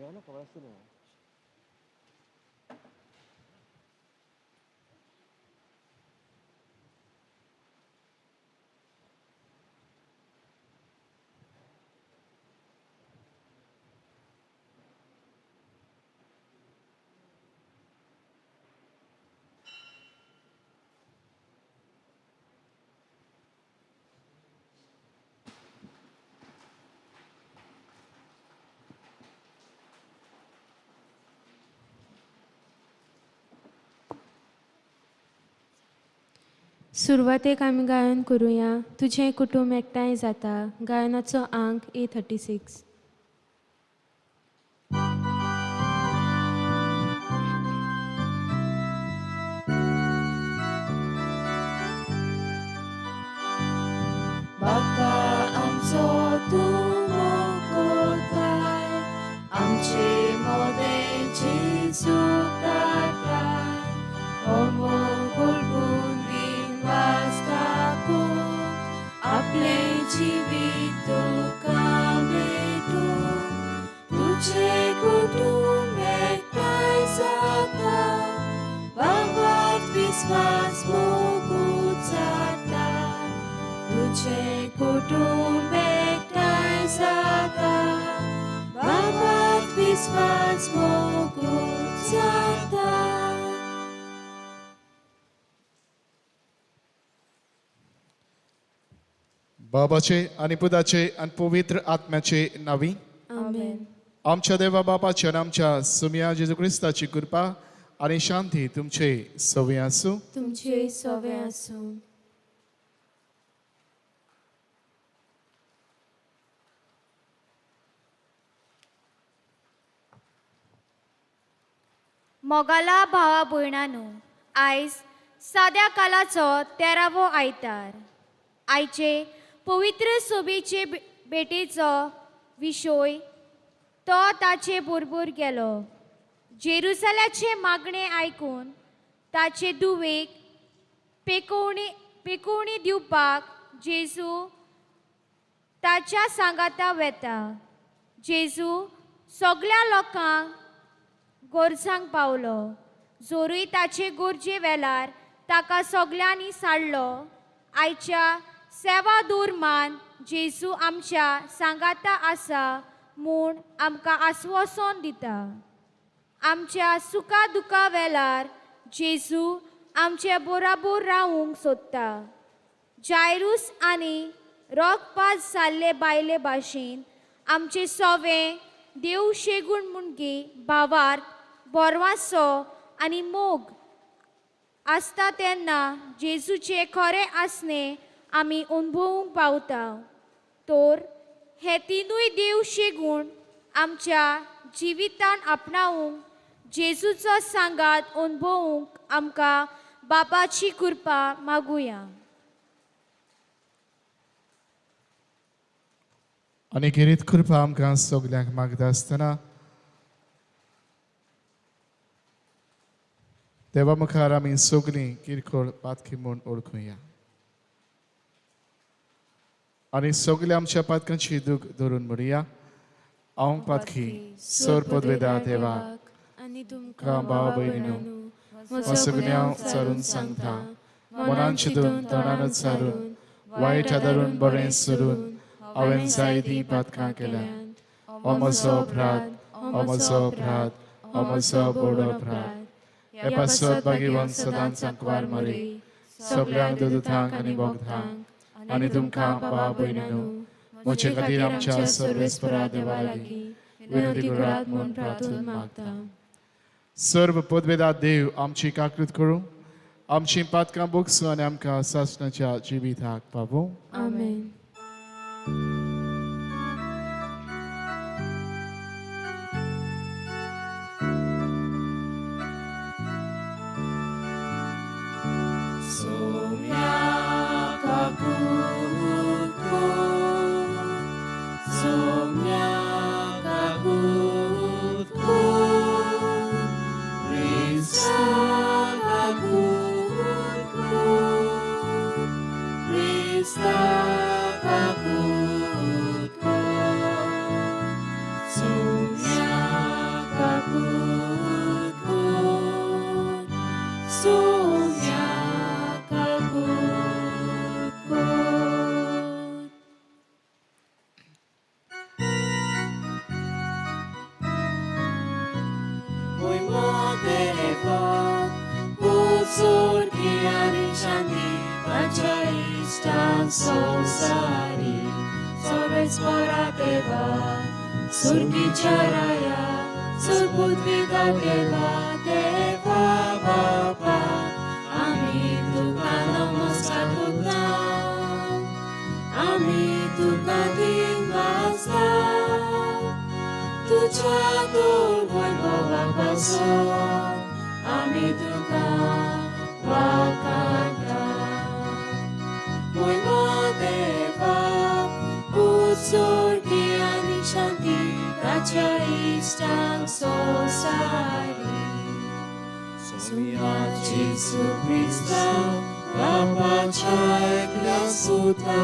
जेवणाक खबर आसतलें. सुरवातेक आमी गायन करुया तुजें कुटुंब एकठांय जाता. गायनाचो आंक A36. बापा आमचो तूं मोगोताय, आमचे मोदें जेजू धाडटाय, हो मोग उलगून वास्ताकून आपलें जिवीत तुका भेटूं, तुजें कुटुंब एकठांय जाता, बाबात विस्वास मोगूच जाता, तुजें कुटुंब एकठांय जाता, बाबात विस्वास मोगूच जाता. बाबाचे आनी पुताचे आनी पवित्र आत्म्याचे नावी आमेन. आमच्या देवा बापाचे आनी आमच्या सुमया जेजू क्रिस्ताची कृपा आनी शांती तुमचे सवे आसूं. तुमचे सवे आसूं. मोगाला भावा भयणांनो, आयज साद्या कालाचो 13वो आयतार. आयचे पवित्र सोबेचे भेटेचो विशय तो ताचे बरोबर गेलो. जेरुसलाचे मागणे आयकून ताचे दुवेक पेकोवणी दिवपाक जेजू ताच्या सांगाता वेता. जेजू सगळ्या लोकांक गरजांक पावलो. जोरूय ताचे गरजे वेळार ताका सगळ्यांनी साडलो. आयच्या सेवा दूरमान जेजू आमच्या सांगाता आसा म्हूण आमकां आस्वासन दिता. आमच्या सुखा दुखा वेळार जेजू आमचे बरोबर रावूंक सोदता. जायरूस आनी रोगपात जाल्ले बायले भाशेन आमचे सोवे देव शेगूण मुणगी भावार्थ बोरवासो आनी मोग आसता तेन्ना जेजूचे खरें आसणें आमी अनुभवूंक पावता. तर हे तिनूय देव शेगूण आमच्या जिवितान आपणावूंक जेजूचो सांगात अनुभवूंक आमकां बापाची कृपा मागुया. आनी खेरीत कृपा आमकां सगल्यांक मागता आसतना देवा मुखार आमी सगलीं किरकोळ पातकी म्हूण वळखुया आनी सगल्या आमच्या पातकांची दूख धरून म्हणुया. हांव पातकी सर पदवेदा देवाक आनी तुमकां भाव भयणीनो म्हजो गुन्यांव चारून सांगता, मनान चिंतून तोंडान उच्चारून वायट आदारून बरें सोडून हांवें जायतीं पातकां केल्यांत. हो म्हजो अपराध, हो म्हजो अपराध, हो म्हजो व्हड अपराध. हे पासत भाग्यवंत सदांच आंकवार मरी सगळ्यांक दुदुतांक आनी बोगदांक आनी तुमकां भाव भयणीनो म्हजे खातीर आमच्या सर्वेस्परा देवा लागीं विनंती करात म्हूण प्रार्थना मागता. सर्व पदवेदा देव आमची काकृत करूं, आमची पातकां बोगसूं आनी आमकां सासणाच्या जिविताक पावोवं. आमेन. Stop. देवा उत्सर्गी आनी शांती ताच्या इश्टांक संवसारी सर्वेस्परा देवा सुर्गीच्या राया सुरबुद्विदा देवा देवा बापा आमी तुका नमस्कार करता आमी तुका दिनवासता तुज्या वैभवा पासून आमी तुका वाखाणटा म्हयनो देवा उत्सर्गी आनी शांती ताच्या इश्टांक संवसारी सोम्या जेजू क्रिस्ता बापाच्या एकल्या सुता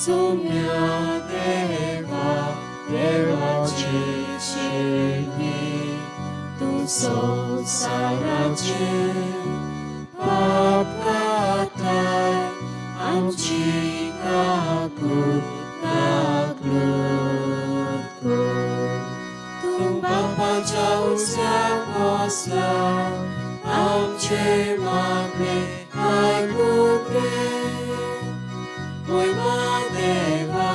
सोम्या देवा देवाची शिरणी तूं संवसाराचे पाप काडटाय आमची काकूत काकूत कर तूं बापाच्या उजव्याक बसला आमचे मागणे आयकून घे म्हयमा देवा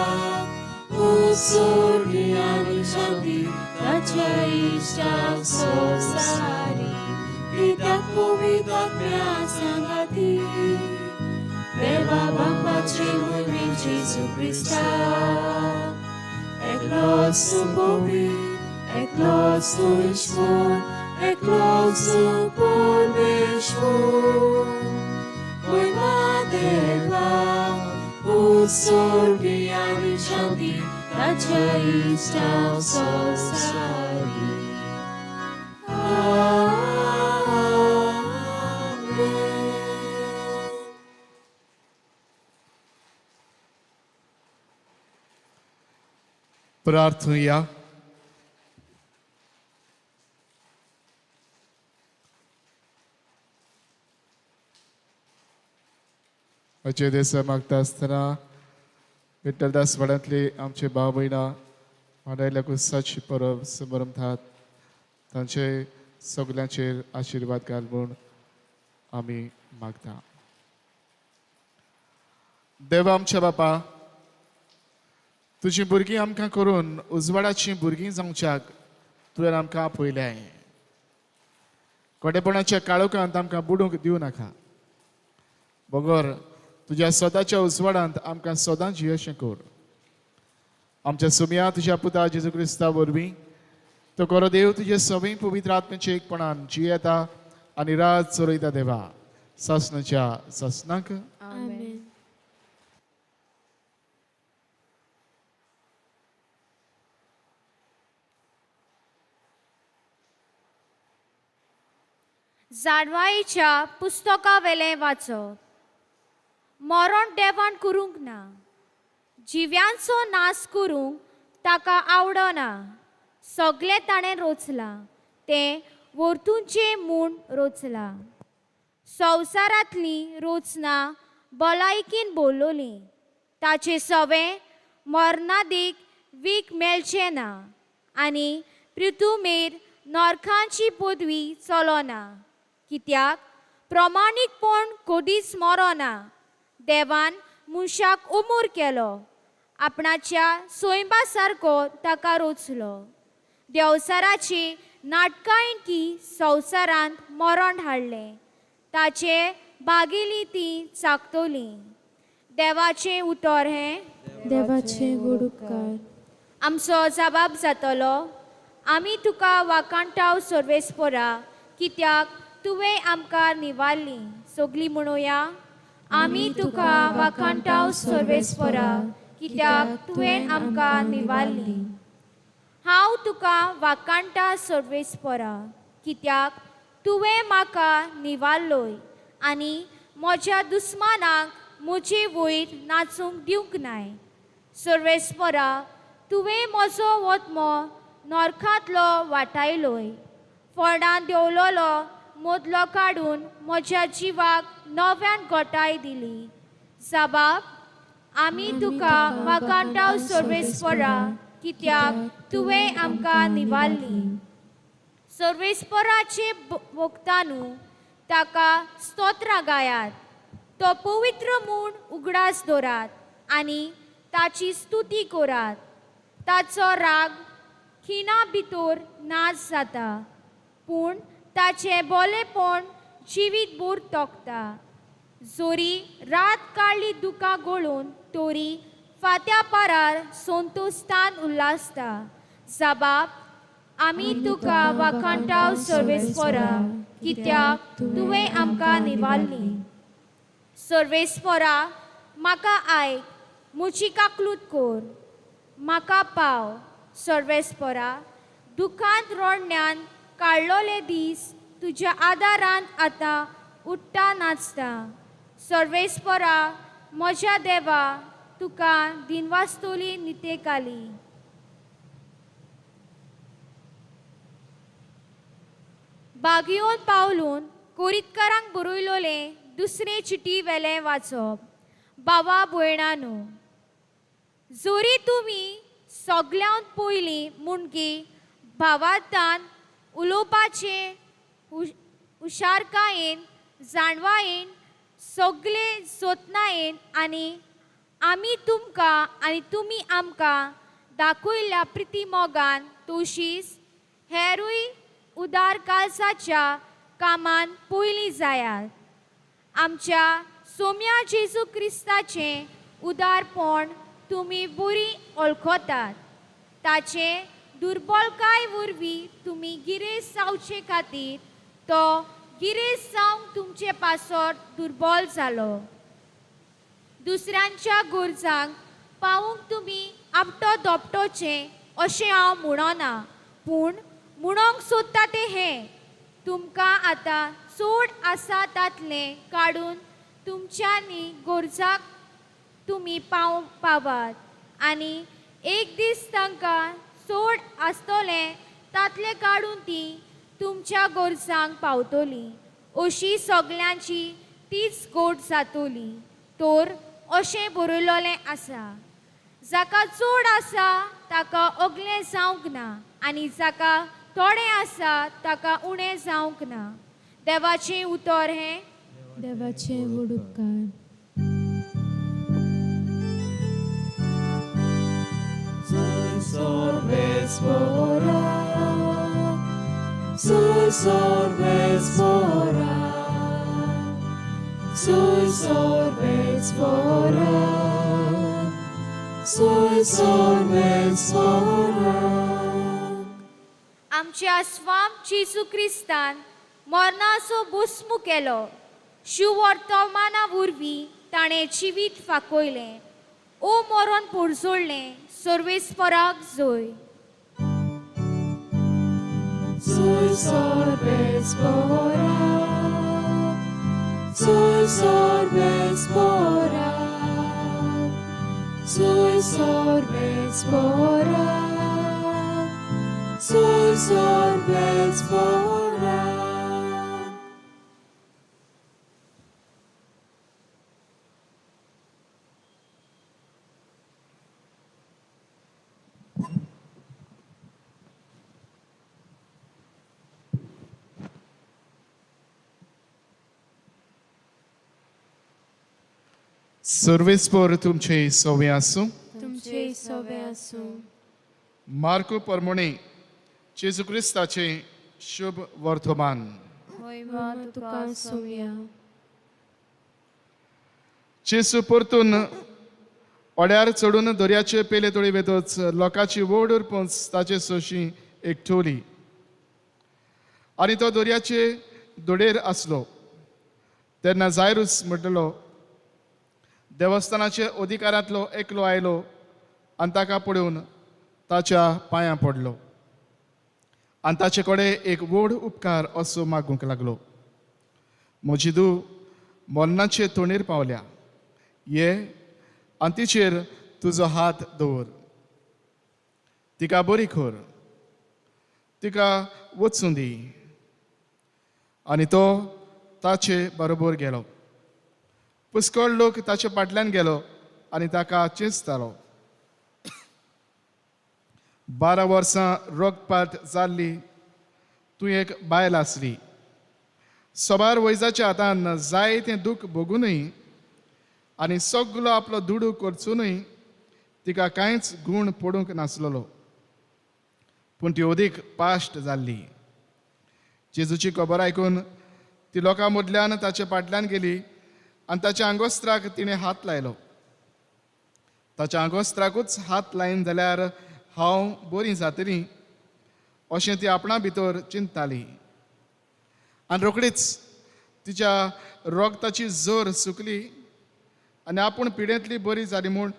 उत्सर्गी आनी शांती ताच्या इश्टांक संवसारी कित्याक पवित्र आत्म्या सांगाती देवा बापाचे म्हयमे जेजू क्रिस्ता एकलोच तूं पवित्र एकलोच तूं ईश्वर एकलोच तूं परमेश्वर म्हयमा देवा उत्सर्गी आनी शांती ताच्या इश्टांक संवसारी आमेन. प्रार्थुया. अजय देसाय मागता आसतना विठ्ठलदास वाड्यांतले आमचे भाव भयणां वाडायल्या कुसाची परब समारंभात तांचे सगल्यांचेर आशिर्वाद घाल म्हूण आमी मागता. देवा आमच्या बापा, तुजी भुरगीं आमकां करून उजवाडाचीं भुरगीं जावच्याक तुवें आमकां आपयल्याय. कोडेपणाच्या काळोखांत आमकां बुडूंक दिवं नाका, बगर तुज्या सदाच्या उजवाडांत आमकां सदांच जियेशें कर. आमच्या सुमया तुज्या पुता जेजू क्रिस्ता वरवीं तो खरो देव तुजे सवय पवित्र आत्म्याच्या एकपणान जियेता आनी राज चलयता देवा सासणाच्या सासणाक. आमेन. जाणवायेच्या पुस्तकावेलें वाचप. मरण देवान करूंक ना, जिव्यांचो नाश करूंक ताका आवडना. सगळें ताणें रोचलां, तें वर्तुंचें म्हूण रोचलां. संवसारांतली रोचना भलायकीन बोल्लोली, ताचें सवें मरणादीक वीख मेळचें ना आनी पृथुमेर नरकांची पदवी चलना. कित्याक प्रमाणीकपण कदीच मरना. देवान मनशाक उमूर केलो, आपणाच्या सोयंबा सारको ताका रोचलो. देवचाराची नाटकांकी संवसारांत मरण हाडलें, ताचे बागेली ती चाकतली. देवाचें उतर हें देवाचे व्हड उपकार. आमचो जबाब जातलो. आमी तुका वाखाणटाव सर्वेस्परा, कित्याक तुवें आमकां निवारली. सगळीं म्हणुया, आमी तुका वाखाणटाव सर्वेस्परा, कित्याक तुवें आमकां निवारली. हांव तुका वाखाणटा सर्वेस्परा, कित्याक तुवें म्हाका निवारलोय आनी म्हज्या दुस्मानाक म्हजे वयर नाचूंक दिवंक नाय. सर्वेस्परा, तुवें म्हजो वतमो नरकांतलो वाटायलोय, फोंडान देंवलोलो मोदलो काडून म्हज्या जिवाक नव्यान गोटाय दिली. जबाब, आमी तुका वाखाणटाव सर्वेस्परा, कित्याक तुवें आमकां निवारली. सर्वेस्पराचे भोगतानू ताका स्तोत्रां गायात. तो पवित्र म्हूण उगडास दवरात आनी ताची स्तुती करात. ताचो राग खिणा भितर नाच जाता, पूण ताचें बोलेपण जिवीत भर तोखता. जोरी रात काडली दुकां गळून, तोरी फात्या पारार संतोस्तान उल्हासता. जबाब आमी तुका वाखाणटाव सर्वेस्परा, कित्याक तुवें आमकां निवारली. सर्वेस्परा म्हाका आयक, म्हजी काकलूत कर, म्हाका पाव. सर्वेस्परा दुखांत रडण्यान काडलोले दीस तुज्या आदारांत आतां उठ्ठा नाचता. सर्वेस्परा म्हज्या देवा, तुका दिनवास्तोली नितेकाली. बागियोन पावलून कोरितकारांक बरयलोलें दुसरे चिटी वेलें वाचप. बाबा भयणानू, जोरी तुमी सगल्यांत पयलीं मुणकी भावार्थान उलोवपाचे हुशारकायेन, जाणवायेन, सगळे जतनायेन आनी आमी तुमकां आनी तुमी आमकां दाखयल्ल्या प्रिती मोगान तशीच हेरूय उदार काळजाच्या कामान पयलीं जायात. आमच्या सोम्या जेजू क्रिस्ताचें उदारपण तुमी बरी वळखतात. ताचें दुर्बलकाय वरवीं तुमी गिरेस्त जावचे खातीर तो गिरेस्त जावंक तुमचे पासत दुर्बल जालो. दुसऱ्यांच्या गरजांक पावूंक तुमी आपटो दोपटोचें अशें हांव म्हणना, पूण म्हणोंक सोदता तें हें, तुमकां आतां चड आसा तातलें काडून तुमच्यांनी गरजाक तुमी पावात आनी एक दीस तांकां चड आसतलें तातलें काडून ती तुमच्या गरजांक पावतली. अशी सगल्यांची तीच गोट जातली. तर अशें बरयलोलें आसा, जाका चड आसा ताका अगलें जावंक ना आनी जाका थोडें आसा ताका उणें जावंक ना. देवाचें उतर हें. देवाचें व्हड उपकार. Sorvespora, soy sorvespora, soy sorvespora, soy sorvespora. आमच्या स्वाम जेजू क्रिस्तान मरणाचो भस्म केलो. शिववर्तमाना वरवीं ताणें जिवीत फाकयलें, ओ मरण पोरजोडलें. सर्वेस्पराक जोय. Soy sorvespora, soy sorvespora, soy sorvespora, soy sorvespora. सर्वेस्पर तुमचे सोवे आसूं. तुमचे सोवे आसूं. मार्को परमोणे जेजू क्रिस्ताचे शुभ वर्तमान. महिमा तुका सोम्या. जेजू परतून ओड्यार चडून दर्याचे पेले तोडी वेतच लोकांची व्हड उरपंच ताचे सोशी एकठोली आनी तो दर्याचे दोडेर आसलो. तेन्ना जायरूस म्हटलो देवस्थानाचे अधिकारांतलो एकलो आयलो आनी ताका पळोवन ताच्या पांयां पडलो आनी ताचे कडेन एक व्हड उपकार असो मागूंक लागलो. म्हजी धूव मरणाचे तोंडीर पावल्या, ये आनी तिचेर तुजो हात दवर, तिका बरी कर, तिका वचूं दी. आनी तो ताचे बरोबर गेलो. पुष्कळ लोक ताचे फाटल्यान गेलो आनी ताका चेंचतालो. 12 वर्सां रगपात जाल्ली तूं एक बायल आसली. सबार वैजाच्या हातान जाय तें दूख भोगुनूय आनी सगलो आपलो दुडू करचुनूय तिका कांयच गूण पडूंक नासलेलो, पूण ती अदीक पाश्ट जाल्ली. जेजूची खबर आयकून ती लोकां मदल्यान ताचे फाटल्यान गेली आनी ताच्या आंगोस्त्राक तिणें हात लायलो. ताच्या आंगोस्त्राकूच हात लायन जाल्यार हांव बरी जातली अशें ती आपणा भितर चिंतताली. आनी रोखडीच तिच्या रोगताची जोर सुकली आनी आपूण पिडेंतली बरी जाली म्हूण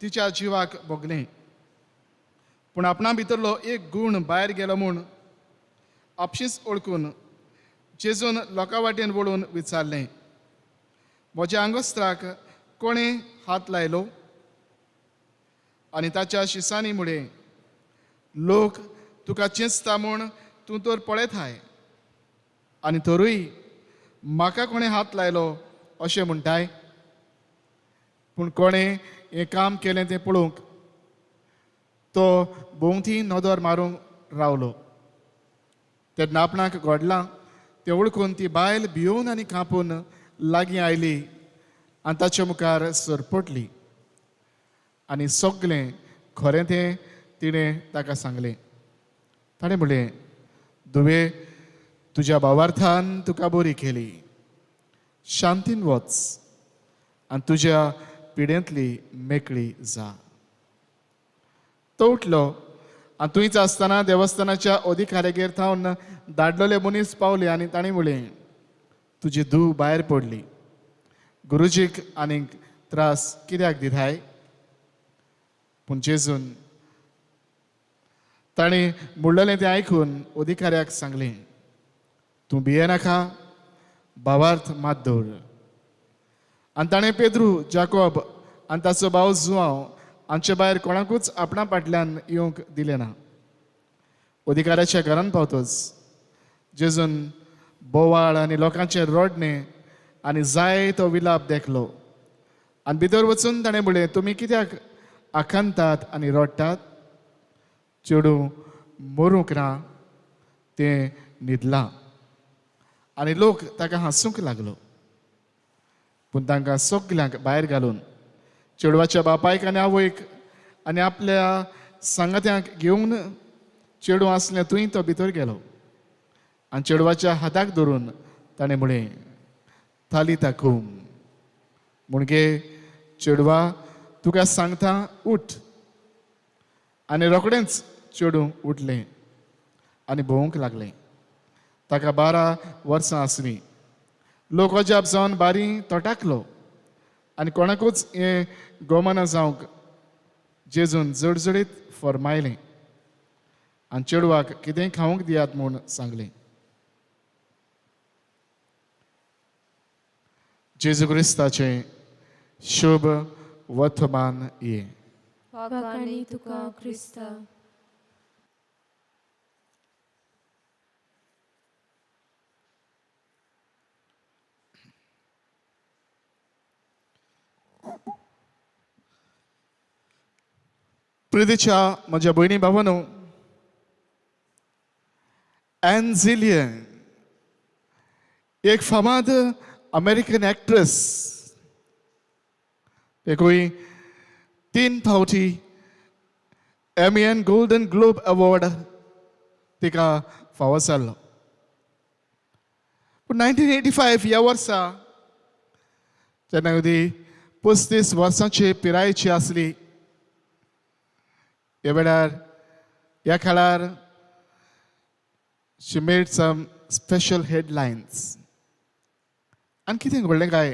तिच्या जिवाक भोगलें. पूण आपणा भितरलो एक गूण भायर गेलो म्हूण आपशींच ओळखून जेजून लोकां वाटेन वळून विचारलें, म्हज्या आंगोस्त्राक कोणें हात लायलो? आनी ताच्या शिसांनी म्हळें, लोक तुका चेंचता म्हूण तूं तर पळयताय आनी तरूय म्हाका कोणें हात लायलो अशें म्हणटाय. पूण कोणें हें काम केलें तें पळोवंक तो भोंवती नदर मारूंक रावलो. तेन्ना आपणाक घडलां तें वळखून ती बायल भियोवन आनी कांपून लागीं आयली आनी ताचे मुखार सरपटली आनी सगळें खरें तें तिणें ताका सांगलें. ताणें म्हणलें, धुवे, तुज्या भावार्थान तुका बरी केली, शांतीन वच आनी तुज्या पिडेंतली मेकळी जा. तो उठलो आनी थंयच आसतना देवस्थानाच्या अधिकाऱ्यागेर थावन धाडलेले मनीस पावले आनी ताणें म्हणलें, तुजी धूव भायर पडली, गुरुजीक आनीक त्रास कित्याक दिताय? पूण जेजून ताणें म्हणलेलें तें आयकून अधिकाऱ्याक सांगलें, तूं भियेनाका, भावार्थ मात दवर. आनी ताणें पेद्रू, जाकोब आनी ताचो भाव जुआंव हांचे भायर कोणाकूच आपणा फाटल्यान येवंक दिलें ना. अधिकाऱ्याच्या घरान पावतच जेजून बोवाळ आनी लोकांचें रडणें आनी जाय तो विलाप देखलो आनी भितर वचून ताणें म्हणलें, तुमी कित्याक आकांतात आनी रडटात? चेडूं मरूंक ना, तें न्हिदलां. आनी लोक ताका हांसूंक लागलो. पूण तांकां सगल्यांक भायर घालून चेडवाच्या बापायक आनी आवयक आनी आपल्या सांगात्यांक घेवन चेडूं आसलें थंय तो भितर गेलो आनी चेडवाच्या हाताक धरून ताणें म्हणलें, तालिता कूम, म्हणगे चेडवा तुका सांगता उठ. आनी रोखडेंच चेडूं उठलें आनी भोंवूंक लागलें. ताका 12 वर्सां आसलीं. लोक अजाप जावन बारी तटाकलो आनी कोणाकूच हें गोमना जावंक जेजून जडजडीत फर्मायलें आनी चेडवाक कितेंय खावंक दियात म्हूण सांगलें. जेजू क्रिस्ताचें शुभ वर्तमान हें. वाखाणी तुका क्रिस्ता. प्रितीच्या म्हज्या भयणी भावानो, एन्झिलियन एक फामाद अमेरिकन एक्ट्रेस, एकूय 3 फावटी Emmy and Golden Globe award तिका फावो जाल्लो. पूण 1985 ह्या वर्सा जेन्ना ती 35 वर्सांची पिरायेची आसली, ह्या वेळार ह्या काळार she made some special headlines. आनी कितें घडलें काय,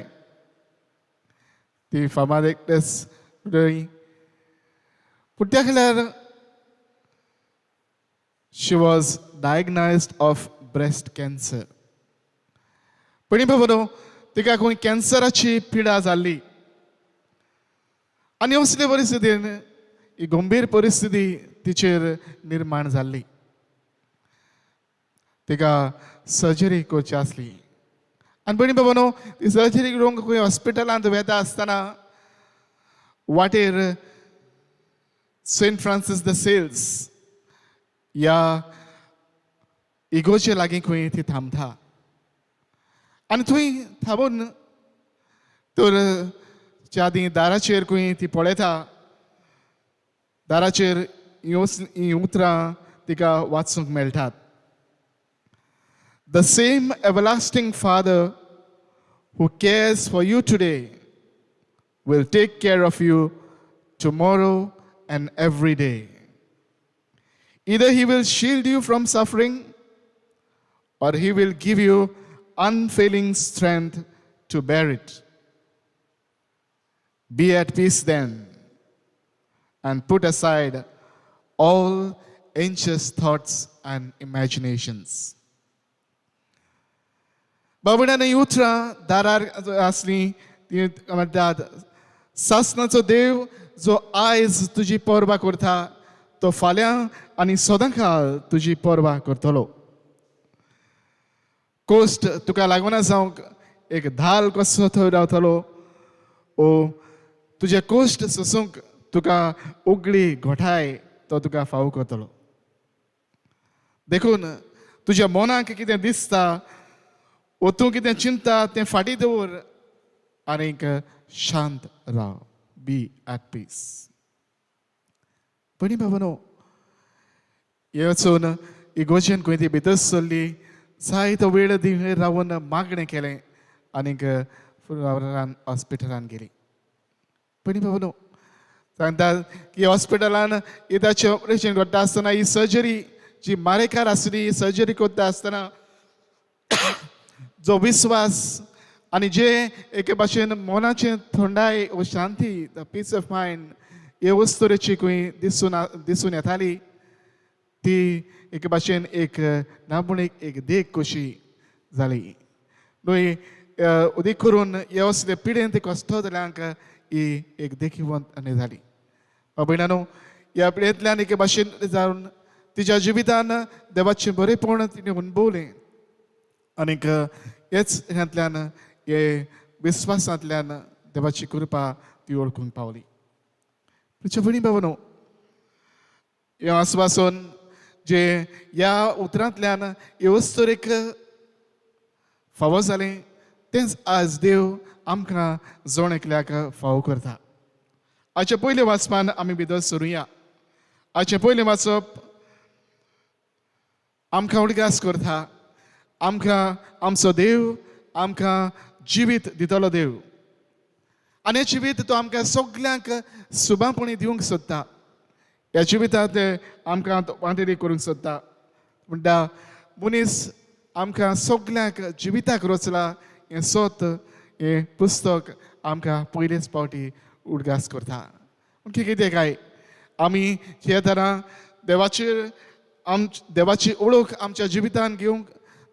ती फामाद एक्ट्रेस पूण त्या काळार she was diagnosed of breast cancer. पयलीं बाबा तिका खंय कॅन्सराची पिडा जाल्ली आनी असले परिस्थितीन ही गंभीर परिस्थिती तिचेर निर्माण जाल्ली. तिका सर्जरी करची आसली आनी भयणी बाबानो ती सर्जरी करूंक खंय हॉस्पिटलांत वेता आसतना वाटेर सेंट फ्रांसीस the sales ह्या इगोजे लागीं खंय ती थांबता आनी थंय थांबून तर च्या ती दाराचेर खंय ती पळयता. दाराचेर हीं उतरां तिका वाचूंक मेळटात. The same everlasting Father who cares for you today will take care of you tomorrow and every day. Either he will shield you from suffering or he will give you unfailing strength to bear it. Be at peace then and put aside all anxious thoughts and imaginations. बाबड्यान ही उतरां दारार आसलीं ती म्हणटात, सासनाचो देव जो आयज तुजी पर्वा करता तो फाल्यां आनी सदांकाळ तुजी पर्वा करतलो. कोश्ट तुका लागूना जावंक एक धाल कसो थंय रावतलो ओ तुजे कोश्ट सोसूंक तुका उगडी घोठाय तो तुका फावो करतलो. देखून तुज्या मनाक कितें दिसता ओ तूं कितें चिंता तें फाटीं दवर आनीक शांत राव. Be at peace. भयणी बाबानो, हे वचून इगोजेन खंय ती भितर सरली. जायतो वेळ ती रावन मागणें केलें आनीक फुडारान हॉस्पिटलान गेली. भयणी बाबानो, सांगता की हॉस्पिटलान ताचें ऑपरेशन करता आसतना, ही सर्जरी जी मारेकार आसली, ही सर्जरी करता आसतना जो विस्वास आनी जे एके भाशेन मनाचें थंडाय ओ शांती, the peace of mind, हे वस्तुरेची खंय दिसून दिसून येताली, ती एके भाशेन एक ना म्हूण एक एक देख कशी जाली न्हय. उदीक करून हे असले पिडेन ते कश्टतल्यांक ही एक देखीवंत आनी जाली. भयणानो, ह्या पिडेंतल्यान एके भाशेन जावन तिच्या जिवितान देवाचें बरेपण तिणें अणभवलें आनीक हेच ह्यांतल्यान हे विस्वासांतल्यान देवाची कृपा ती वळखूंक पावली. तुमच्या भयणी बाबानो, हें आस्वासन जे ह्या उतरांतल्यान हे वस्तुरेक फावो जालें तेंच आज देव आमकां जण एकल्याक फावो करता. आजचे पयलें वाचपान आमी भितर सरुया. आजचें पयलें वाचप आमकां उडगास करता. आमकां आमचो देव आमकां जिवीत दितलो देव आनी हें जिवीत तो आमकां सगल्यांक सुबापणी दिवंक सोदता. ह्या जिवितांत ते आमकां वांटेली करूंक सोदता. म्हणटा मनीस आमकां सगल्यांक जिविताक रचला हें सत हें पुस्तक आमकां पयलेच फावटी उडगास करता. पूण कितें काय आमी हे तरा देवाचेर आम देवाची ओळख आमच्या जिवितान घेवंक,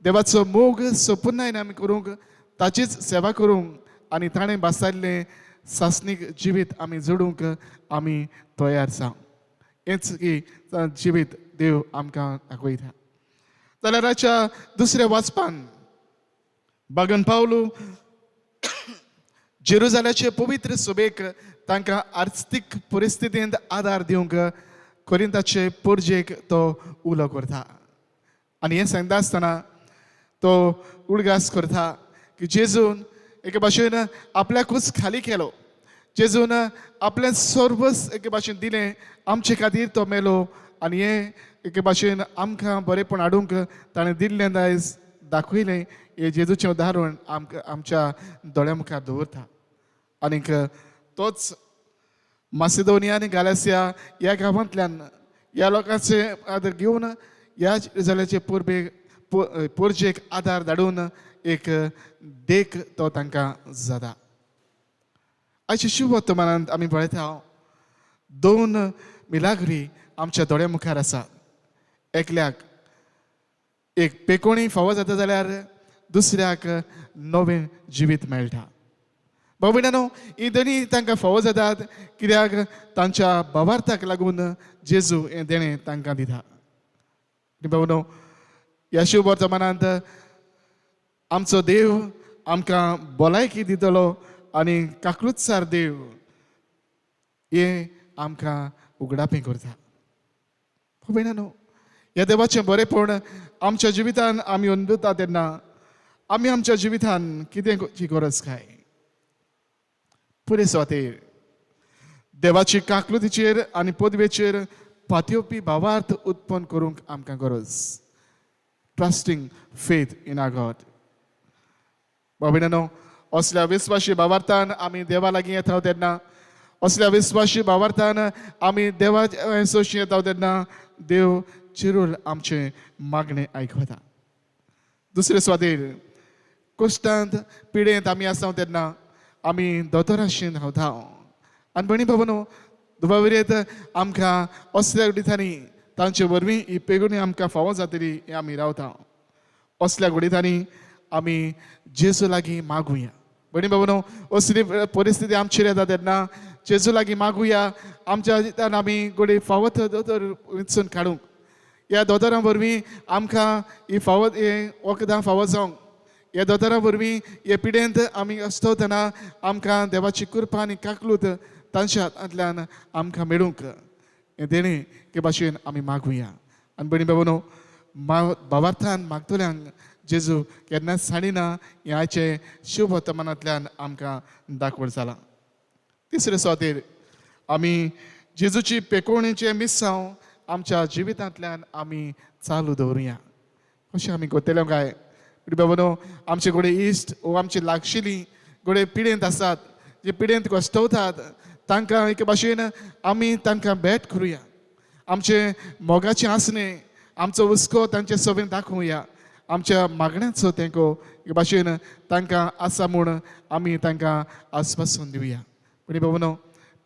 देवाचो मोग सपुर्णायन आमी करूंक, ताचीच सेवा करूंक आनी ताणें भासायल्लें सासणीक जिवीत आमी जोडूंक आमी तयार जावं, हेंच की जिवीत देव आमकां दाखयता. जाल्यार आजच्या दुसऱ्या वाचपान बागन पावलू जेरुजाल्याचे पवित्र सभेक तांकां आर्थीक परिस्थितींत आदार दिवंक कोरिंताचे पोरजेक तो उलो करता आनी हें सांगता आसतना तो उडगास करता की जेजून एके भाशेन आपल्याकूच खाली केलो, जेजून आपलें सर्वस एके भाशेन दिलें आमचे खातीर, तो मेलो आनी हें एके भाशेन आमकां बरेंपण हाडूंक ताणें दिल्लें दायज दाखयलें. हें जेजूचें उदाहरण आमकां आमच्या दोळ्या मुखार दवरता. आनीक तोच मासिदोनिया आनी गालासिया ह्या गांवांतल्यान ह्या लोकांचे आदार घेवन ह्या जेरुजालेचे पोरबेक पोरजेक आदार धाडून एक देख तो तांकां जाता. आयच्या शिववर्तमानांत आमी पळयता दोन मिलाग्री आमच्या दोळ्या मुखार आसा. एकल्याक एक पेकोणी फावो जाता जाल्यार दुसऱ्याक नवें जिवीत मेळटा. भाव भयणांनो, ही दोनी तांकां फावो जातात कित्याक तांच्या भावार्थाक लागून जेजू हें देणें तांकां दिता. भावनो, ह्या शिववर्तमानांत आमचो देव आमकां भलायकी दितलो आनी काकळुतसार देव हें आमकां उगडापें करता. भाव भयणांनो, ह्या देवाचें बरेंपण आमच्या जिवितान आमी अनुभवता तेन्ना आमी आमच्या जिवितान कितें गरज काय पुरे सुवातेर देवाची काकलुतीचेर आनी पदवेचेर पातयेवपी भावार्थ उत्पन्न करूंक आमकां गरज. Trusting faith in our God. भाव-भयणांनो, असल्या विस्वाशी भावार्थान आमी देवा लागीं येता तेन्ना, असल्या विस्वाशी भावार्थान आमी देवा सोशी येता तेन्ना देव चिरूल आमचें मागणें आयकता. दुसरे सुवातेर कश्टांत पिडेंत आमी आसा तेन्ना आमी दोतोराशीन धांवता. आनी भयणी भावांनो, दुबाविरेत आमकां असल्या गुडितांनी तांचे वरवीं ही पेगुणी आमकां फावो जातली हें आमी रावता. असल्या गुडितांनी आमी जेजू लागीं मागुया. भयणी भावांनो, असली परिस्थिती आमचेर येता तेन्ना जेजू लागीं मागुया. आमच्या जिवितान आमी घडये फावो तो दोतोर विंचून काडूंक, ह्या दोतोरां वरवीं आमकां ही फावो हें वखदां फावो जावंक, ह्या दोतोरां वरवीं हे पिडेंत आमी आसतना आमकां देवाची कृपा आनी काकलूत तांच्या हातांतल्यान आमकां मेळूंक हें देणें के भाशेन आमी मागुया. आनी भयणी भावांनो, भावार्थान मागतल्यांक जेजू केन्नाच सांडिना हें आयचें शुभवर्तमानांतल्यान आमकां दाखवण जालां. तिसरे सुवातेर आमी जेजूची पेकोवणेचें मिसांव आमच्या जिवितांतल्यान आमी चालू दवरुया. कशें आमी करतले काय? बाबानो, आमचे घडये इश्ट वो आमची लागशिल्ली घडये पिडेंत आसात, जे पिडेंत कश्टवतात तांकां एके भाशेन आमी तांकां भेट करुया. आमचे मोगाचें आसणें, आमचो हुस्को तांचे सवेन दाखोवया. आमच्या मागण्यांचो तेंको एके भाशेन तांकां आसा म्हूण आमी तांकां आस्वासन दिवया. पूण बाबानो,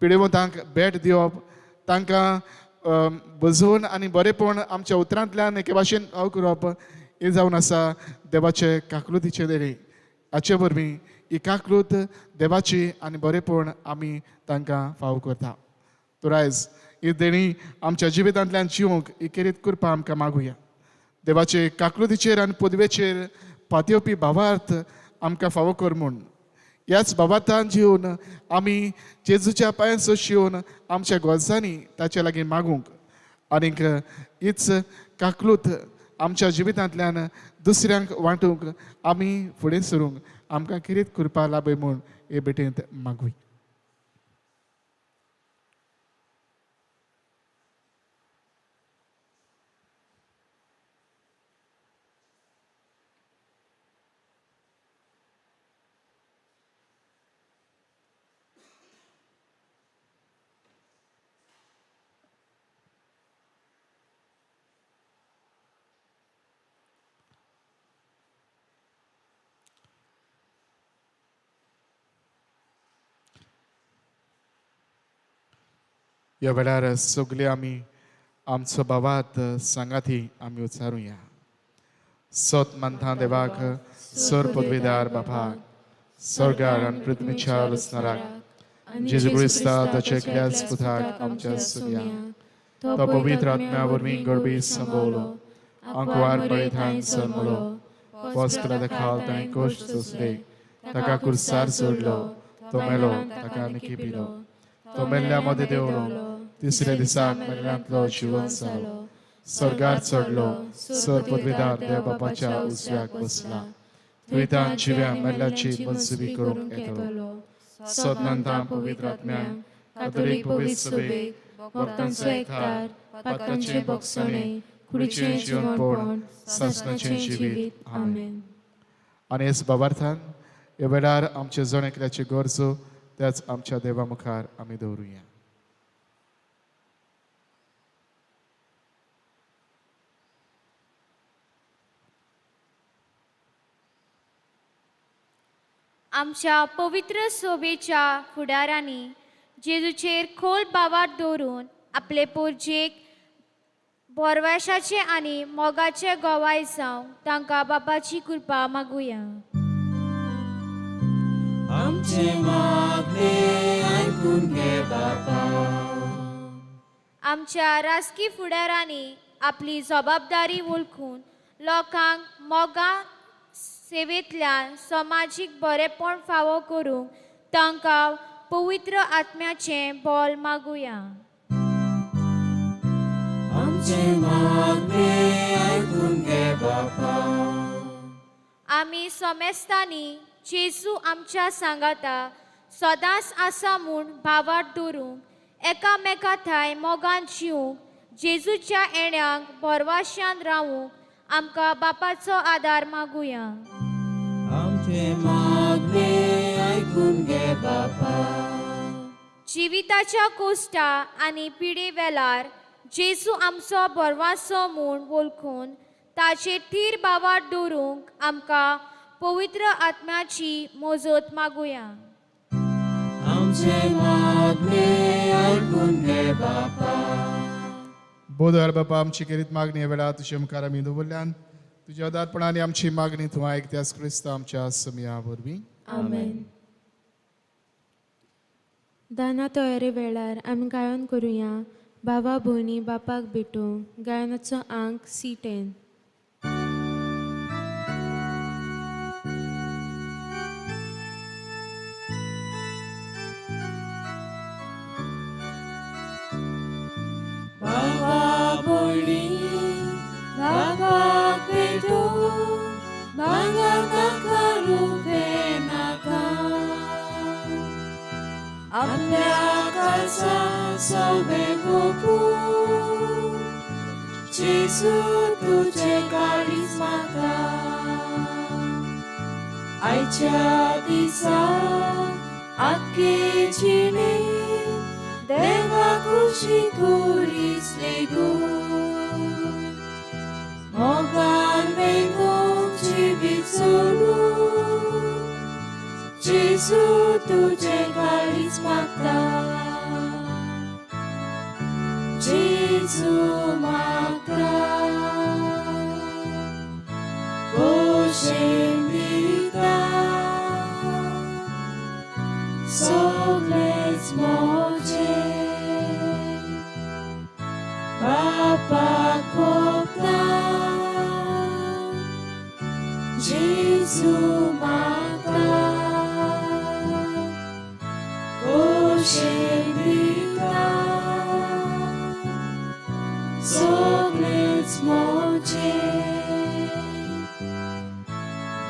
पिडेवंतांक भेट दिवप, तांकां बजोवन आनी बरेंपण आमच्या उतरांतल्यान एके भाशेन हांव करप हें जावन आसा देवाचे काकलुतीचें देणें. हाचे वरवीं ही काकलूत देवाची आनी बरेंपण आमी तांकां फाव करता. तर आयज ही देणी आमच्या जिवितांतल्यान जिवंक ही खेरीत कृपा आमकां मागुया. देवाचे काकलुतीचेर आनी पदवेचेर पातयेवपी भावार्थ आमकां फावो कर म्हूण ह्याच भावार्थान जिवन आमी जेजूच्या पांयान सोशी येवन आमच्या गरजांनी ताचे लागीं मागूंक आनीक हीच काकलूत आमच्या जिवितांतल्यान दुसऱ्यांक वांटूंक आमी फुडें सरूंक आमकां खेरीत कृपा लाभय म्हूण हे भेटेंत मागूया. ह्या वेळार सगळे आमी आमचो भावार्थ सांगाती आमी उच्चारुया. सत मानता देवाक, सर पदवीदार बापाक, स्वर्गार आनी पृथ्वीच्या रचणाराक, जेजू क्रिस्ता ताच्या एकल्याच पुताक आमच्या सुर्या, तो पवित्र आत्म्या वरवीं गरबी संभवलो, आंकवार बळिथान जल्मलो, पोस्कला खाल ताणें कश्ट सोंसले, ताका कुर्सार सोडलो, तो मेलो, ताका निकी पिलो, तो मेल्ल्या मदें देंवलो, तिसऱ्या दिसाक मेल्ल्यांतलो जिवन जालो, स्वर्गार चडलो, सर पदवीदार देव बापाच्या उजव्याक बसला, थंयतान जिव्या मेल्ल्याची मनसुबी करूंक येतलो. सदनंता पवित्र आत्म्यान, कातोलीक पवित्र सभेक, भक्तांचो एकठार, पातकांचें भोगसणें, कुडीचें जिवनपण, सासणाचें जिवीत. आमेन. आनी हेच भावार्थान ह्या वेळार आमचे जण एकल्याची गरजो त्याच आमच्या देवा मुखार आमी दवरुया. आमच्या पवित्र सोबेच्या फुडारांनी जेजूचेर खोल भावार्थ दवरून आपले पोरजेक बोरवाशाचे आनी मोगाचे गोवाय जावंक तांकां बापाची कृपा मागुया. आमचे मागणे आयकून घे बापा. आमच्या राजकी फुडारांनी आपली जबाबदारी वळखून लोकांक मोगा सेवेंतल्यान समाजीक बरेपण फावो करूंक तांकां पवित्र आत्म्याचें बल मागुया. आमचें मागणें आयकून घे बापा. आमी समेस्तांनी जेजू आमच्या सांगाता सदांच आसा म्हूण भावार्थ दवरूंक एकामेका थांय मोगान जिवंक जेजूच्या येण्याक भरवाश्यान रावूंक आमकां बापाचो आदार मागुया. आमचें मागणें आयकून घे बापा. जिविताच्या कोश्टा आनी पिडे वेळार जेजू आमचो भरवासो म्हूण वळखून ताचेर थीर भावार्थ दवरूंक आमकां पवित्र आत्म्याची मजत मागुया. आमचें मागणें आयकून घे बापा. बोधर बापा आमची केरीत मागणी वेळा तुजे मुखार आमी दवरल्यान तुज्या उदारपणान आमची मागणी तूं आयकत्यास क्रिस्त आमच्या समया वरवीं. आमेन. दाना तयारे वेळार आमी गायन करुया भावा भयणी बापाक भेटूंक गायनाचो आंक C10. बाबा भयणी बापाक भेटूंक भांगर नाका रुपें नाका आपल्या काळजा सगळें गोपून जेजू तुजें काळीज मागता. आयच्या दिसा आख्खे जिणेंत देवा खुशी करीस लेगून मोगान वेंगोवंक जिवीत सोडून जेजू तुजें काळीज मागता. जेजू मागता खोशेन दिता सगळेंच म्हजें बापाक भोगता. जेजू मागता खोशेन दिता सगळेंच म्हजें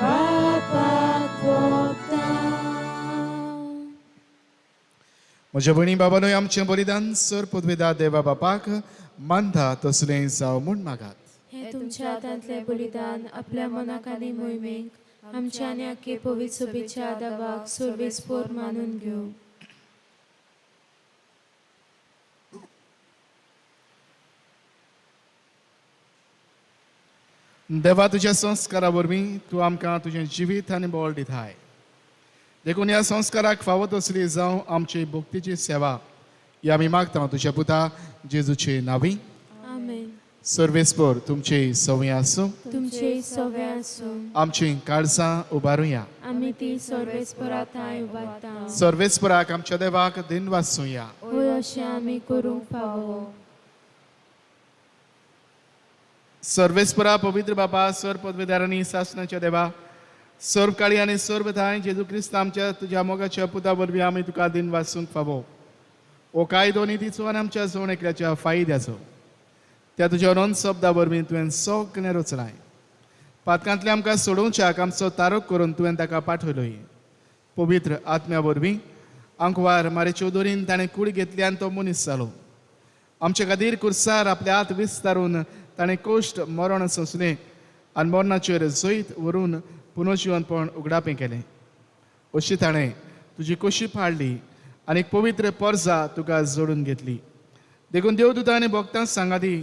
बापाक भोगता. म्हज्या भयणी बाबानूय आमचें बलिदान सर पदवेदा देवा बापाक मानता तसलें जावं म्हूण मागात. हें तुमच्या हातांतलें बलिदान आपल्या मनाक आनी मोहिमेक आमच्या आनी आख्खे पवित्र सभेच्या आदावाक सर्वेस्पोर मानून घेवं. देवा तुज्या संस्कारा वरवीं तूं आमकां तुजें जिवीत आनी बळ दिताय देखून ह्या संस्काराक फावो तसली जावं आमची भक्तीची सेवा ही आमी मागता तुज्या पुता जेजूचे नांवी. आमेन. सर्वेस्पोर तुमचे सवंय आसूं. तुमचे सवंय आसूं. आमची काळजां उबारुया. आमी ती सर्वेस्पोरा थांय उबारता. सर्वेस्पोराक आमच्या देवाक दिन वाचुया. हय अशें आमी करूंक फावो. सर्वेस्परा पवित्र बापा सर पदवेदारांनी सासणाच्या देवा सर्व काळी आनी सर्व थांय जेजू क्रिस्त आमच्या तुज्या मोगाच्या पुता वरवीं आमी तुका दिन वाचूंक फावो. हो कायदो नितीचो आनी आमच्या जण एकल्याच्या फायद्याचो त्या तुज्या अनंत शब्दा वरवीं तुवें सगळें रचलाय. पातकांतलें आमकां सोडोवच्याक आमचो तारक करून तुवें ताका पाठयलोय. पवित्र आत्म्या वरवीं आंकवार मारे चौधरीन ताणें कूड घेतली आनी तो मनीस जालो. आमचे खातीर कुर्सार आपले हात विस्तारून ताणें कोश्ट मरण सोंसलें आनी मरणाचेर जैत व्हरून पुनर्जिवनपण उगडापें केलें. अशी ताणें तुजी कोशी पाडली आनी पवित्र पोरजा तुका जोडून घेतली. देखून देवदूतां आनी भक्तांक सांगाती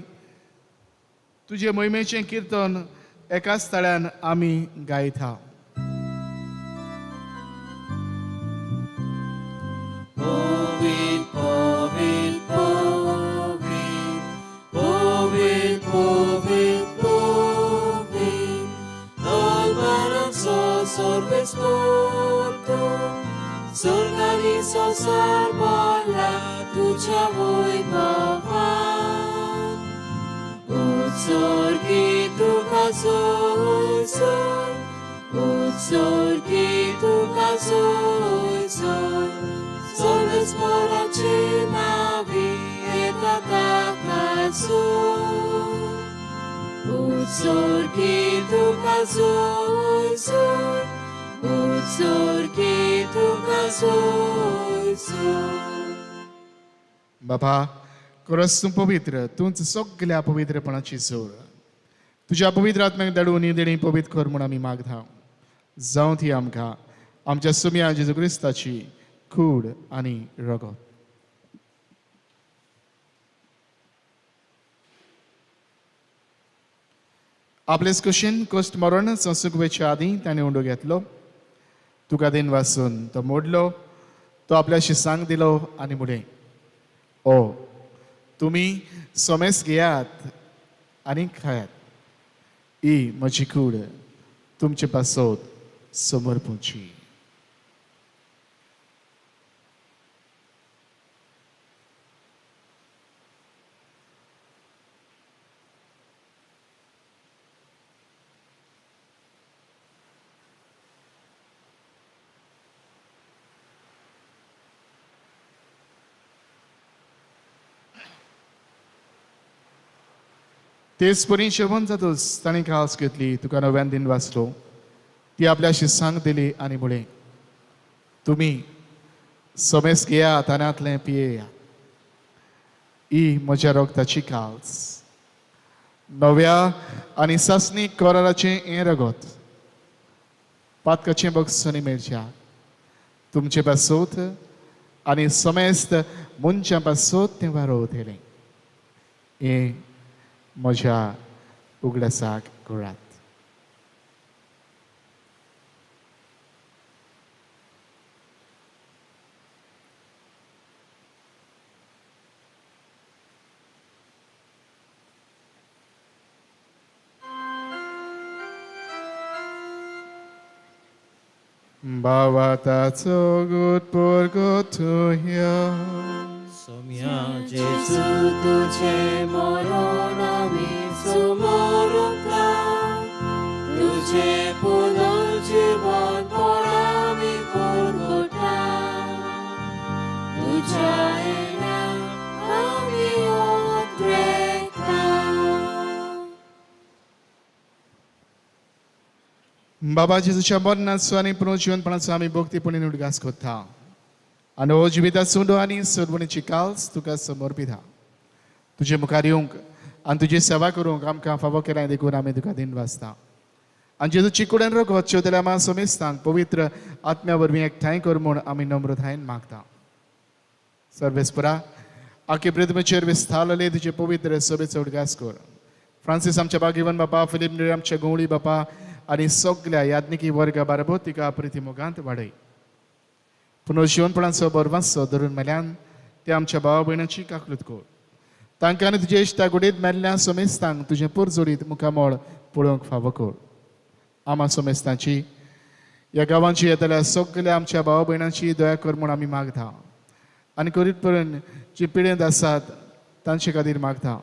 तुजे मोहिमेचें किर्तन एकाच ताळ्यान आमी गायता. Sosar bola तुझ्या वैभवान उत्सर्गी तुका सोयसोय उत्सर्गी तुका सोयसोय सर्वेस्पराचे नावी येता ताका सोय. उत्सर्गी तुका सोयसून, उत्सर्गी तुका सोयसून. बाबा खरंच तूं पवित्र, तूंच सगल्या पवित्रपणाची जोड. तुज्या पवित्र आत्म्याक धाडून ही देणी पवित्र कर म्हूण आमी मागता. जावं ती आमकां आमच्या सुम्या जेजू क्रिस्ताची कूड आनी रगत. आपलेच कुशीन कश्ट मरण संसूक वेच्या आदीं ताणें उंडो घेतलो, तुका दिन वासून तो मोडलो, तो आपल्याशी सांग दिलो आनी म्हणलें, ओ तुमी सोमेस घेयात आनी खायात, ही म्हजी कूड तुमचे पासत समर्पूची. तेच परी जेवण जातूच ताणें खास घेतली, तुका नव्यान दिन वाचलो, ती आपल्याशी सांग दिली आनी म्हणलें, तुमी समेस घेयात आनी पियेयात, ही म्हज्या रगताची काल्स, नव्या आनी सासणी कराराचें हें रगत, पातकाचें बक्षणी मेळच्या तुमचे पासत आनी समेस्त मनशां पासत तें वारोवतलें, हें म्हज्या उगडासाक करात. भावाताचो गुट पुरगोतुया. सोम्या जेजू तुझे मरण आमी समर्पता, तुझे पुनर्जीवन आमी पुरगोता, तुझ्या येण्याक आमी उद्रेकता. बाबा जेजूच्या मरणाचो आनी पुनर्जीवनपणाचो आमी भक्तीपणी उडगास करता आनी हो जिविता सुंडो आनी सरवणीची काल्स तुका समर्पिता. तुजे मुखार येवंक आनी तुजी सेवा करूंक आमकां फावो केलां देखून आमी तुका दिन वाचता. आनी जेजूची कुडेन रगत शेवतल्या आमा समेस्तांक पवित्र आत्म्या वरवीं एकठांय कर म्हूण आमी नम्रतायेन मागता. सर्वेस्परा आखे पृथ्वीचेर विस्तारलेले तुजे पवित्र सभेचो उडगास कर. फ्रांसीस आमच्या भाग्यवन बापा, फिलीप नेरी आमच्या गवळी बापा आनी सगल्या याज्ञिकी वर्गा बाराबर तिका प्रिती मोगांत वाडय. पुनर्जीवनपणाचो बरवासो धरून मेल्यान ते आमच्या भावा भयणाची काकलूत कर. तांकां आनी तुजे इश्टा गुडीत मेल्ल्या समेस्तांक तुजें पुरजोडीत मुखामळ पळोवंक फावो कर. आमा समेस्तांची ह्या गांवांची येतल्या सगल्या आमच्या भावा भयणांची दया कर म्हूण आमी मागता आनी करीत पर्यंत जी पिडेंत आसात तांचे खातीर मागता.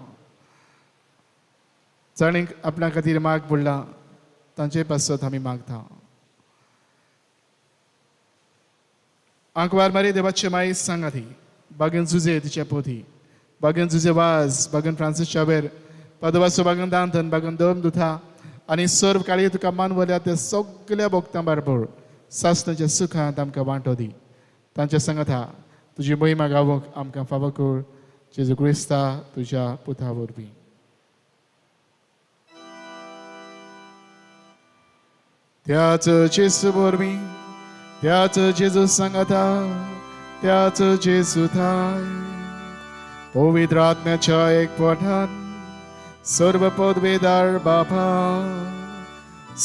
जाणीक आपल्या खातीर माग पडला तांचे पासत आमी मागता. आंकवार मारी देवाचे माई सांगा ती बागन जुजे तिच्या पोथी, बागन जुजे वाज, बागन फ्रांसीस शावेर, पदवासो बागन दांतन, बागन दोम दुथा आनी सर्व काळी तुका मानवल्या त्या सगल्या भक्तां बारबर सासणाच्या सुखांत आमकां वांटो दी. तांच्या सांगाता तुजी महिमा गावोंक आमकां फावो कर. जेजू क्रिस्ता तुज्या पुता वरवीं. त्याच जेजू वरवीं, त्याच जेजू सांगाता, त्याच जेजू थाय, पवित्र आत्म्याच्या एकवटान सर्व पदवेदार बापा,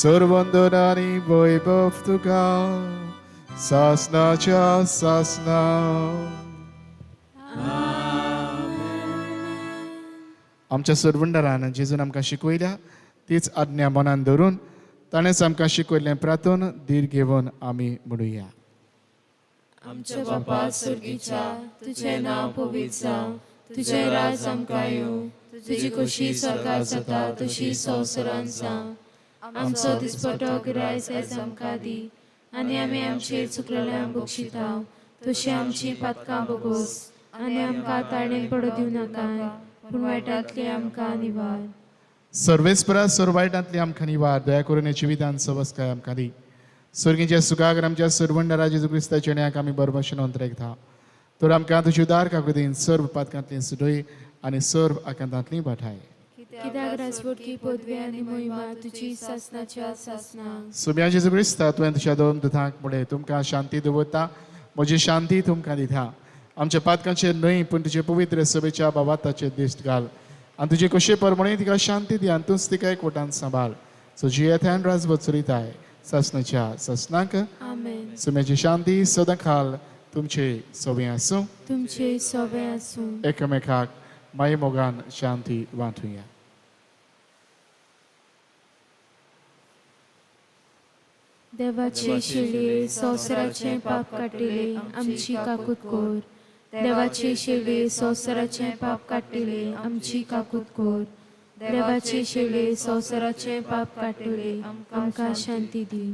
सर्वंदन आनी वैभव तुका सासनाच्या सासना. आमच्या सरवंडरान जेजून आमकां शिकयल्या तीच आज्ञा मनान धरून ताणेंच आमकां शिकयल्लें प्रार्थन धीर घेवन आमी म्हणुया. आमच्या बापा स्वर्गीच्या, तुझें नांव पवित्र जावं, तुझें राज आमकां येवं, तुजी खोशी स्वर्गार जाता तशी संवसारांत जावं. आमचो दिसपटो गिरायस आयज आमकां दी आनी आमी आमचेर चुकलेल्यांक बक्षिता तशी आमची पातकां बोगोस आनी आमकां ताणें पडूं दिवं नाका, पूण वायटांतली आमकां निवार. सर्वेस्परा सर्व वायटांतली आमकां निवार, दया करून जिवितान सवस्काय आमकां दी. सर्गीच्या सुखाक आमच्या सर्वंडरा जेजू क्रिस्ताच्या न्यायाक आमी बरोबर अंतरेकता. तर आमकां तुजी उदार काकुतीन सर्व पातकांतली सुटय आनी सर्व आकांतांतली वाठाय. कित्याक राजवटकी पदवी आनी महिमा तुजी सासनाच्या सासना. सोम्या जेजू क्रिस्ता, तुवें तुज्या दोन दुतांक म्हणलें, तुमकां शांती दवरता, म्हजी शांती तुमकां दिता. आमच्या पातकांचेर न्हय पूण तुजे पवित्र सभेच्या बाबाताचेर दिश्ट घाल आनी तुजे कशे परमणे तिका शांती दी आनी तूंच तिका एकवटान सांबाळ. सो जियेथान राजवट चलयताय सासनाच्या सासनाक. आमेन. सोम्याची शांती सदां खाल तुमचे सोबें आसूं. तुमचे सोबें आसूं. एकामेकाक माई मोगान शांती वांटुया. देवाचे शिले संवसाराचें पाप काडटिले आमची काकूत कोर. देवाचे शिले संवसाराचें पाप काडटिले आमची काकूत कोर. देवाचे शिले संवसाराचें पाप काडटिले आमकां शांती दी.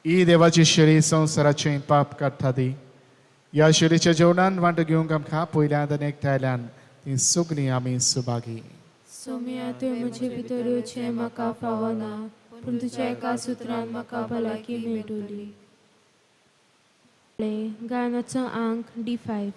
ही देवाची शेळी संवसाराचें पाप काडटा ती. ह्या शेळीच्या जेवणान वांटो घेवंक आमकां पयल्यान आनी एकठांयल्यान ती सगळीं आमी सुभागी. सोम्या, तुवें म्हजे भितर येवचें म्हाका फावना, पूण तुज्या एका सुत्रान म्हाका भलायकी मेळटली. गायनाचो आंक D5.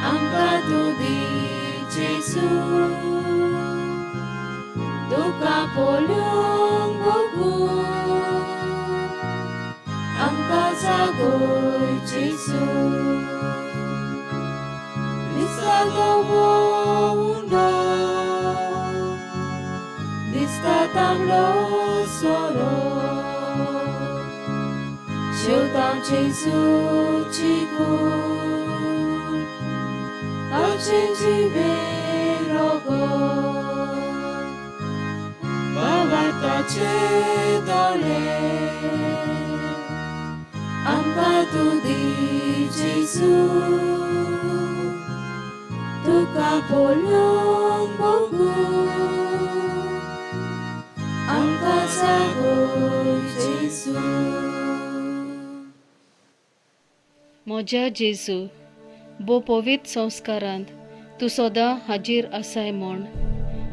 आमकां तूं दी जेजू, तुका पळोवंक भोगूं, आमकां जागय जेजू. दिसता धवो उंडो, दिसता तांबडो सोरो, शेवटां जेजूची कूड, ताचें जिवें रगत, बाबाचे दोळे, आमकां तूं दी जेजू, तुका पळोवंक भोगूं, आमकां जागय जेजू. म्हज्या जेजू, भोव पवित्र संस्कारांत तूं सदां हाजीर आसाय म्हूण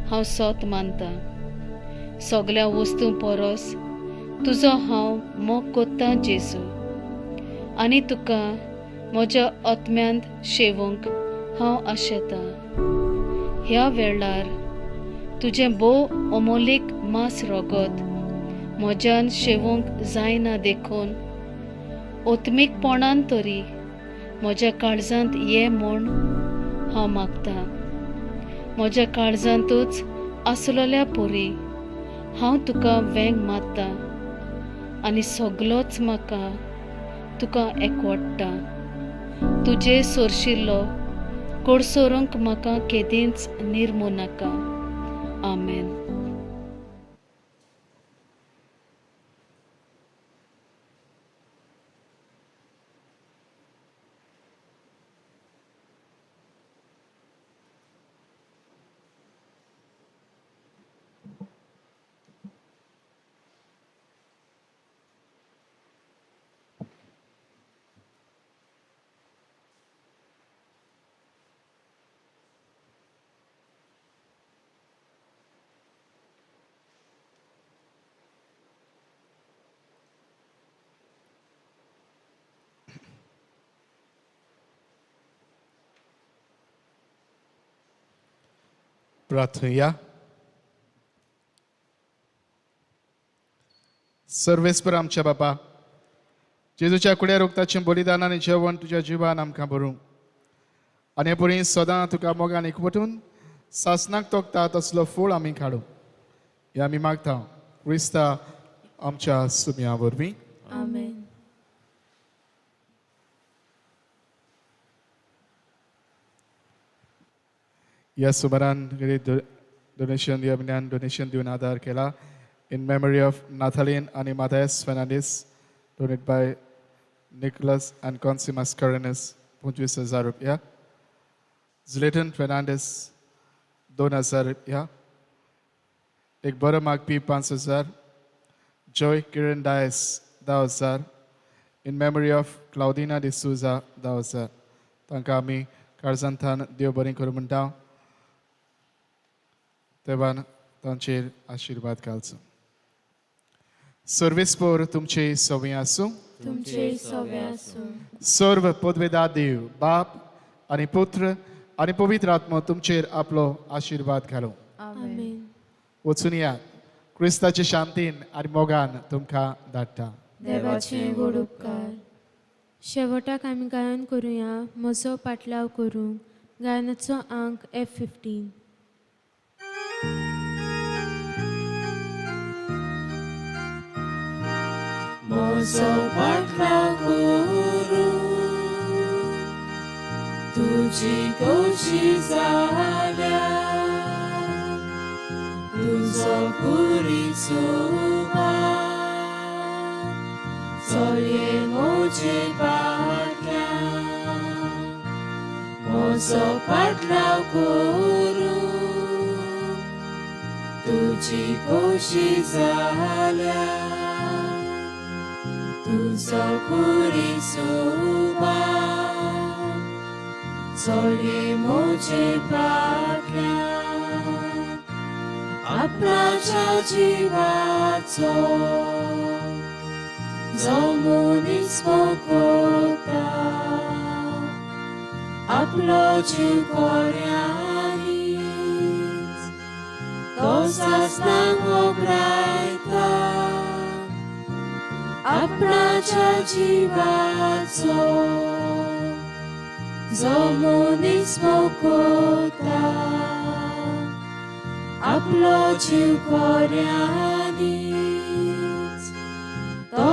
हांव सोत मानता. सगळ्या वस्तूं परस तुजो हांव मोग कोत्तां जेजू, आनी तुका म्हज्या आत्म्यांत शेवूंक हांव आशेतां. ह्या वेळार तुजें भोव अमोलीक मांस रगत म्हज्यान शेवूंक जायना देखून ओत्मीकपणान तरी म्हज्या काळजांत ये म्हूण हांव मागतां. म्हज्या काळजांतूच आसलेल्या परी हांव तुका वेंग मारता आनी सगलोच म्हाका तुका एकवडटा. तुजे सोरशिल्लो कोडसोरूंक म्हाका केदींच निर्मू नाका. आमेन. प्रार्थुया. सर्वेस्पर आमच्या बापा, जेजूच्या कुड्या रोगताचें बलिदान आनी जेवण तुज्या जिवान आमकां भरूं आनी हे परी सदां तुका मोगान एकवटून सासनाक तोखता तसलो फूळ आमी काडूं, हे आमी मागता क्रिस्ता आमच्या सुम्या वरवीं. आमेन. ह्या सुमारान डोनेशन ह्या म्हयन्यान डोनेशन दिवन आदार केला. In memory of Nathalin आनी Mathias Fernandes, donate by Nicholas and Concy Mascarenhas 25,000 रुपया. झलेटन फेर्नांडीस 2,000 रुपया. एक बरो मागपी 5,000. Joy Kiran Dias 10,000. In memory of Claudina D'Souza 10,000. तांकां आमी काळजांतल्यान देव बरें करूं म्हणटा, देवान तांचेर आशिर्वाद घालचो. सर्वेस्पोर तुमचे सवय आसूं. तुमचे सवे आसूं. सर्व पदवेदा देव बाप आनी पुत्र आनी पवित्र आत्मो तुमचेर आपलो आशिर्वाद घालूं. आमेन. वचून यात, क्रिस्ताचे शांतीन आनी मोगान तुमकां धाडटा. देवाचे व्हड उपकार. शेवटाक आमी गायन करुया म्हजो पाटलाव करूंक. गायनाचो आंक F15. म्हजो पाटलाव करूं तुजी खोशी जाल्या, तुजो कुरीचो चलये म्हजे फाटल्यान. म्हजो पाटलाव करूं तुजी खोशी जाल्या, तुजो कुरीचो चलये म्हजे फाटल्यान. आपणाच्या जिवाचो जो मनीस मोगता, आपलो जीव कोऱ्यांनीच तो सासणाक वगडायता. आपणाच्या जिवाचो जो मनीस मोगता, आपलो जीव कोऱ्यांनीच तो